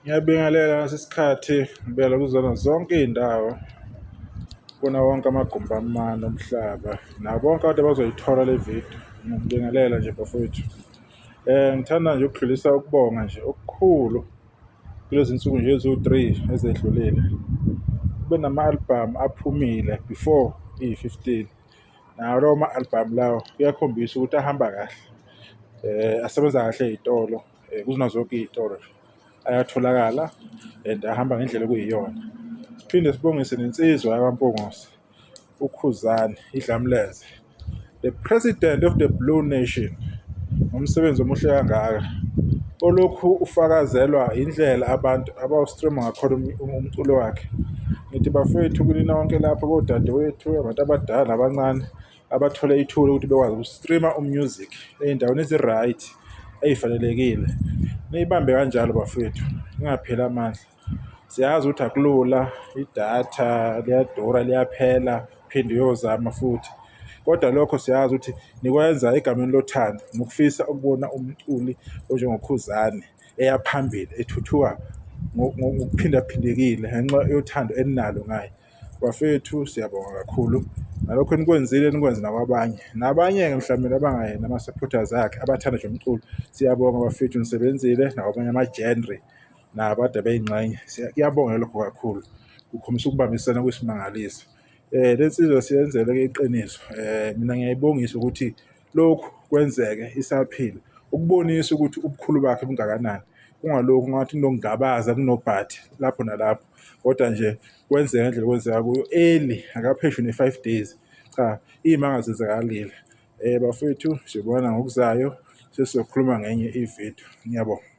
Ngiyabingelela ngalesi sikhathi, ngibingelela kuzona zonke iy'ndawo, kuwona wonke amagumbi amane omhlaba, nabo bonke abantu abazoyithola le vidiyo, ngiyakubingelela nje bafowethu. Ngithanda nje ukudlulisa ukubonga nje okukhulu kulezi nsuku nje eziwu-three ezedlulile, kube nama-album aphumile before iyi-15, nawo lawo ma-album lawo kuyakhombisa ukuthi ahamba kahle, asebenza kahle ey'tolo kuzona zonke iy'tolo nje ayatholakala and ahamba ngendlela okuyiyona. Siphinde sibongise nensizwa yakwaMpungose, uKhuzani iDlamlenze, the president of the Blue Nation, ngomsebenzi omuhle kangaka olokhu ufakazelwa indlela abantu abawu-stream-a ngakhona umculo wakhe. Ngithi bafowethu kunina nonke lapho bodadewethu, abantu abadala nabancane abathole ithuba lokuthi bekwazi uku-stream-a u-music ey'ndaweni ezi-right, ey'fanelekile. Niyibambe kanjalo bafowethu, ningapheli amandla. Siyazi ukuthi akulula, idatha liyadura liyaphela, uphinde uyozama futhi kodwa lokho siyazi ukuthi nikwenza egameni lothando nokufisa ukubona umculi onjengoKhuzani eya phambili, ethuthuka ngokuphindaphindekile ngenxa yothando eninalo ngaye. Bafethu, siyabonga kakhulu ngalokho enikwenzile, nikwenze nakwabanye, nabanye-ke mhlawumbe abangayena ama-supporters akhe abathanda nje umculo. Siyabonga bafethu, nisebenzile nakwamanye ama-genre nabo ade beyingxenye, kuyabongeka lokho kakhulu, kukhombisa ukubambisana okuyisimangaliso. Le nsizwa siyenzele-ke iqiniso, mina ngiyayibongisa ukuthi lokhu kwenzeke isaphila, ukubonisa ukuthi ubukhulu bakhe bungakanani, kungalokhu ngathi kunokungabaza kuno-but lapho nalapho, kodwa nje kwenzeka ngendlela okwenzeka kuyo early, akapheli ne-5 days, cha iy'manga zenzakalile. Bafowethu, siyobonana ngokuzayo sesizokhuluma ngenye ividiyo. Ngiyabonga.